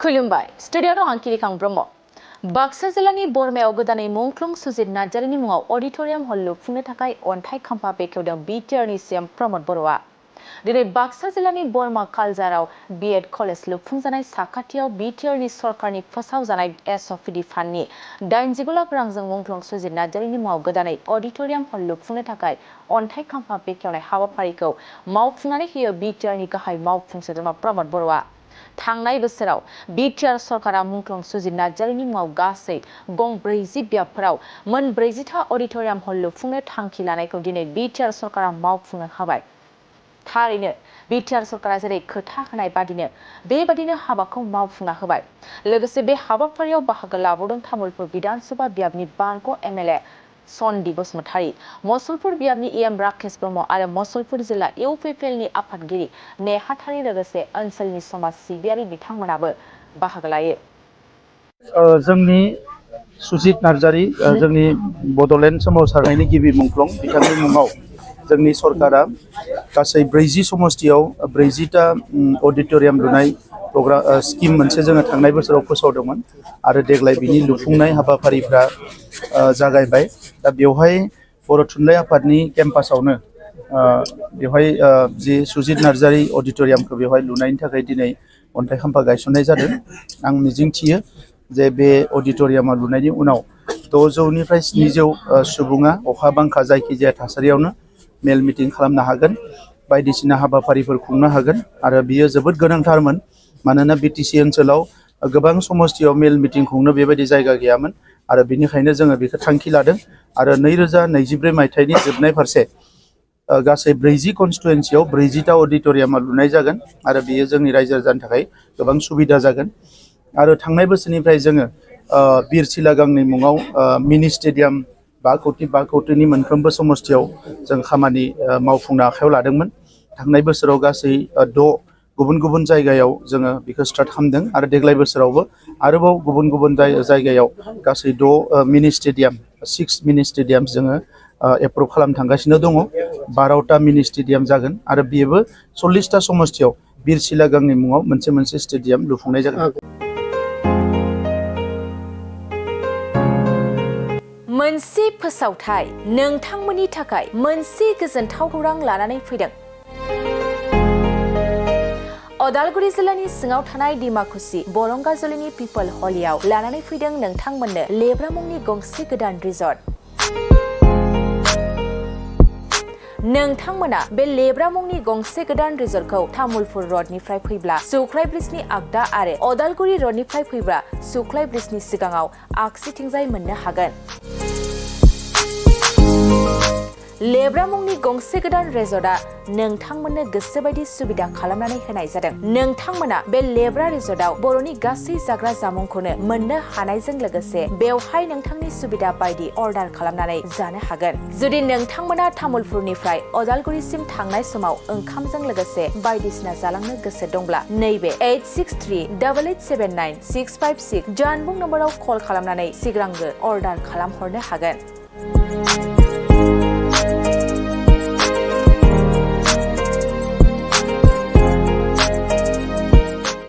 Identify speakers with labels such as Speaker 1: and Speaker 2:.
Speaker 1: खुलुमबाय स्टुडिअ'आव आं किरिखां ब्रह्म बाक्सा जिल्लानि बरमायाव गोदानै मुंख्लं सुजित नार्जारिनि मुङाव अडिटोरियाम हल लुफुंनो थाखाय अन्थाइ खाम्फा बेखेवदों बिटिआरनि सिएम प्रमद बर'आ दिनै बाक्सा जिल्लानि बरमा कालजाराव बिएड कलेज लुफुंजानाय साखाथियाव बिटिआरनि सरकारनि फोसावजानाय एसअपिडि फान्डनि 89 लाख रांजों मुंख्लं सुजित नार्जारिनि मुङाव गोदानै अडिटोरियाम हल लुफुंनो थाखाय अन्थाइ खाम्फा बेखेवनाय हाबाफारिखौ मावफुंनानै होयो बिटिआरनि गाहाय मावफुं सोद्रोमा प्रमद बर'आ थांनाय बोसोराव बिटिआर सरकारा मुंख्लं सुजित नार्जारिनि मुङाव गासै गं 40 बियाबफोराव मोन 40था अडिटोरियाम हल लुफुंनो थांखि लानायखौ दिनै बिटिआर सरकारा मावफुंनो हाबाय थारैनो बिटिआर सरकारा जेरै खोथा होनाय बादिनो बेबादिनो हाबाखौ मावफुंना होबाय लोगोसे बे हाबाफारियाव बाहागो लाबावदों तामुलपुर विधानसभा बियाबनि बारग' एमएलए सन्दी बसुमतारी मसलपुर बियाबनि इएम राकेश ब्रह्म आरो मसलपुर जिल्ला इउपिपिएलनि आफादगिरि नेहाथारि लोगोसे ओनसोलनि समाज सिबियारि बिथांमोनाबो बाहागो लायो।
Speaker 2: जोंनि सुजित नार्जारि जोंनि बड'लेण्ड सोमावसारनायनि गिबि मुंख्लं बिथांनि मुङाव जोंनि सरकारा गासै 40 समस्तियाव 40टा अडिटोरियाम लुनाय प्रग्राम स्किम मोनसे जोङो थांनाय बोसोराव फोसावदोंमोन आरो देग्लाय बिनि लुफुंनाय हाबाफारिफ्रा जागायबाय दा बेवहाय बर' थुनलाइ आफादनि केम्पासावनो बेवहाय जि सुजित नार्जारि अडिटोरियामखौ बेवहाय लुनायनि थाखाय दिनै अन्थाइ खाम्फा गायसननाय जादों आं मिजिंथियो जे बे अडिटोरियामा लुनायनि उनाव 600निफ्राय 700 सुबुङा अखा बांखा जायखिजाया थासारियावनो मेल मिटिं खालामनो हागोन बायदिसिना हाबाफारिफोर खुंनो हागोन आरो बियो जोबोद गोनांथारमोन मानोना बिटिसि ओनसोलाव गोबां समस्तियाव मेल मिटिं खुंनो बेबायदि जायगा गैयामोन आरो बेनिखायनो जोङो बेखौ थांखि लादों आरो 2024 मायथाइनि जोबनाय फारसे गासै 40 कन्स्टिटुएन्सियाव 40टा अडिटोरियामा लुनाय जागोन आरो बेयो जोंनि रायजो राजानि थाखाय गोबां सुबिदा जागोन आरो थांनाय बोसोरनिफ्राय जोङो बिर सिलागांनि मुङाव मिनि स्टेडियाम 5 कौटिनि मोनफ्रोमबो समस्तियाव जों खामानि मावफुंनो आखायाव लादोंमोन थांनाय बोसोराव गासै 6 गुबुन गुबुन जायगायाव जोङो बेखौ स्टार्ट खालामदों आरो देग्लाय बोसोरावबो आरोबाव गुबुन गुबुन जायगायाव गासै 6 मिनि स्टेडियाम 6 मिनि स्टेडियाम जोङो एप्रुभ खालामनो थांगासिनो दङ 12टा मिनि स्टेडियाम जागोन आरो बेबो 40टा समस्तियाव बिर सिलागांनि मुङाव मोनसे स्टेडियाम लुफुंनाय जागोन।
Speaker 1: मोनसे फोसावथाय नोंथांमोननि थाखाय मोनसे गोजोनथाव खौरां लानानै फैदों। अदालगुरि जिल्लानि सिङाव थानाय डिमाकुसि बरंगाजुलिनि पिपल हलियाव लानानै फैदों नोंथांमोननो लेब्रा मुंनि गंसे गोदान रिजर्ट। नोंथांमोना बे लेब्रा मुंनि गंसे गोदान रिजर्टखौ तामुलपुर रडनिफ्राय फैब्ला सुख्लाय ब्रिजनि आगदा आरो अदालगुरि रडनिफ्राय फैब्ला सुख्लाय ब्रिजनि सिगाङाव आगसिथिंजाय मोननो हागोन। लेब्रा मुंनि गंसे गोदान रिजर्टआ नोंथांमोननो गोसोबायदि सुबिदा खालामनानै होनाय जादों। नोंथांमोना बे लेब्रा रिजर्टआव बर'नि गासै जाग्रा जामुंखौनो मोननो हानायजों लोगोसे बेवहाय नोंथांनि सुबिदा बायदि अर्डार खालामनानै जानो हागोन। जुदि नोंथांमोना तामुलपुरनिफ्राय अदालगुरिसिम थांनाय समाव ओंखामजों लोगोसे बायदिसिना जालांनो गोसो दंब्ला नैबे 8638879656 जानबुं नम्बराव कल खालामनानै सिगांग्रो अर्डार खालामहरनो हागोन।